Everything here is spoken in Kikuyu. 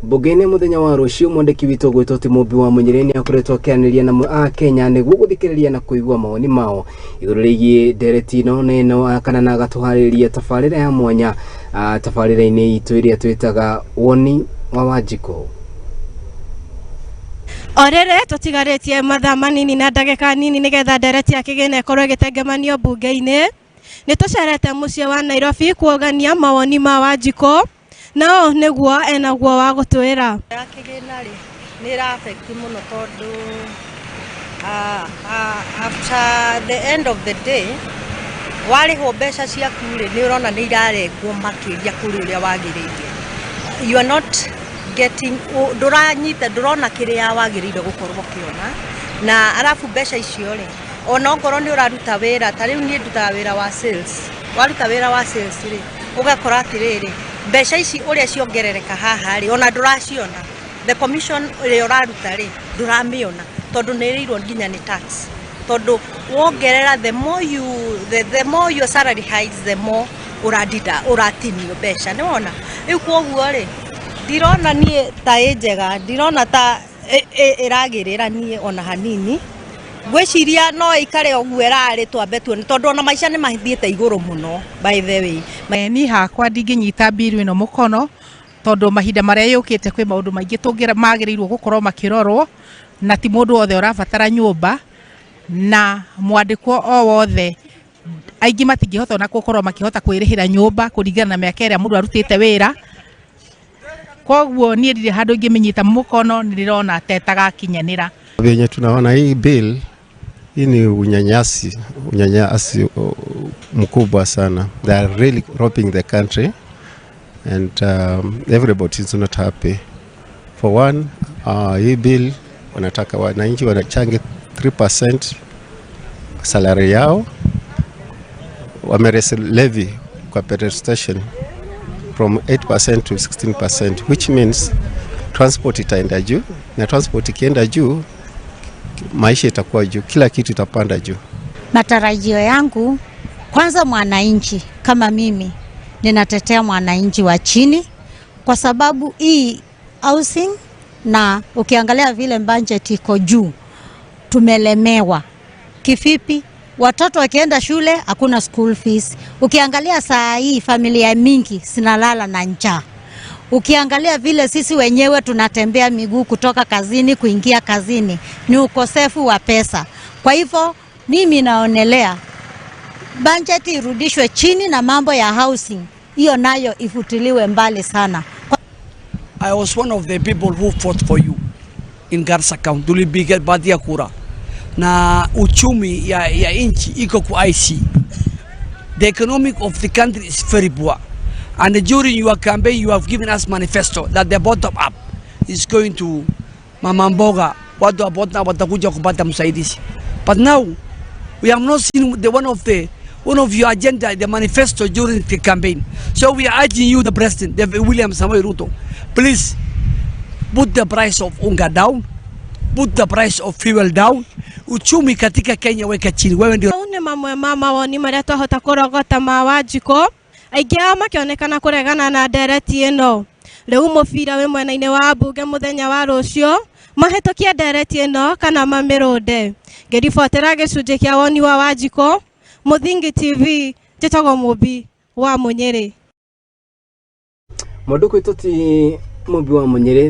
Mbunge-inĩ mũthenya wa rũciũ. Mwandĩki witũ gwĩtwo ti Mũmbi wa Mũnyĩrĩ nĩ akoretwo akĩaranĩria na Akenya nĩguo gũthikĩrĩria na kũigua mawoni mao igũrũ rĩgiĩ ndereti ĩno na ĩno kana na agatũharĩrĩria tabarĩra ya mwanya tabarĩra-inĩ itũ ĩrĩa twĩtaga Woni wa Wanjikũ. O rĩrĩ tũtigarĩtie mathaa manini na ndagĩka nini nĩgetha ndereti ya kĩgĩna ĩkorwo ĩgĩtengemanio mbunge-inĩ, nĩ tũcerete mũciĩ wa Nairobi kuogania mawoni ma Wanjikũ, na ũũ nĩguo enaguo wa gũtwĩra. Ya kĩgĩna rĩ, nĩ ĩra affect mũno tondũ after the end of the day warĩhwo mbeca ciaku rĩ, nĩ ũrona nĩ irarengwo makĩria kũrĩ ũrĩa wagĩrĩire. You are not getting, ndũranyita, ndũrona kĩrĩa wagĩrĩire gũkorwo ũkĩona. Na arabu mbeca icio rĩ, ona okorwo nĩ ũraruta wĩra, ta rĩu niĩ ndutaga wĩra wa sales, waruta wĩra wa sales rĩ, ũgakora atĩrĩrĩ, mbeca ici ũrĩa ciongerereka haha rĩ, ona ndũraciona. The commission ĩrĩa ũraruta rĩ, ndũramĩona tondũ nĩ ĩrĩirwo nginya nĩ tax, tondũ wongerera the more your salary hikes, the more ũradida ũratinio mbeca. Nĩ wona rĩu? Koguo rĩ, ndirona niĩ ta ĩ njega, ndirona ta ĩragĩrĩra niĩ ona hanini. Ngwĩciria no ĩikare ũguo ĩrarĩ, twambe tuone, tondũ ona maica nĩ mathiĩte igũrũ mũno, by the way. Niĩ hakwa ndingĩnyita bill ĩno mũkono, tondũ mahinda marĩa yũkĩte kwĩ maũndũ maingĩ magĩrĩirwo gũkorwo makĩrorwo, na ti mũndũ wothe ũrabatara nyũmba na mwandĩkwo o wothe. Aingĩ matingĩhota ona gũkorwo makĩhota kwĩrĩhĩra nyũmba kũringana na mĩaka ĩrĩa mũndũ arutĩte wĩra. Koguo niĩ ndirĩ handũ ingĩmĩnyita mũkono, nĩ ndĩrona ta ĩtagakinyanĩra. Vyenye tunaona hii bill, hii ni unyanyasi, unyanyasi mkubwa sana. They are really robbing the country and everybody is not happy. For one, hii bill wanataka wananchi wanachange 3% salary yao. Wameraise levy kwa petrol station from 8% to 16%, which means transport itaenda juu, na transport ikienda juu, maisha itakuwa juu, kila kitu itapanda juu. Matarajio yangu, kwanza, mwananchi kama mimi ninatetea mwananchi wa chini, kwa sababu hii housing, na ukiangalia vile budget iko juu, tumelemewa. Kivipi? Watoto wakienda shule hakuna school fees. Ukiangalia saa hii familia mingi zinalala na njaa. Ukiangalia vile sisi wenyewe tunatembea miguu kutoka kazini kuingia kazini, ni ukosefu wa pesa. Kwa hivyo mimi naonelea budget irudishwe chini na mambo ya housing hiyo nayo ifutiliwe mbali sana. I was one of the people who fought for you in Garissa County. Tulipiga baadhi ya kura na uchumi ya nchi iko kwa IC. The economic of the country is very poor. And during your campaign you have given us manifesto that the bottom up is going to mama mboga, watu wa bottom up watakuja kupata msaidizi. But now we have not seen the one of your agenda, the manifesto during the campaign. So we are urging you, the president, the William Samoei Ruto, please put the price of unga down, put the price of fuel down. Uchumi katika Kenya weka chini. Wewe ndio Mau nĩ mamwe ma mawoni marĩa twahota kũrogota ma Wanjikũ, aingĩ ao makĩonekana kũregana na ndereti ĩno. Rĩu mũbira wĩ mwena-inĩ wa mbunge mũthenya wa rũciũ, mahĩtũkie ndereti ĩno kana mamĩrũnde. Ngĩribotera gĩcunjĩ kĩa Woni wa Wanjikũ, Mũthingi TV, njĩtagwo Mũmbi wa Mũnyĩrĩ. Mũndũ kwĩtũ ti Mũmbi wa Mũnyĩrĩ.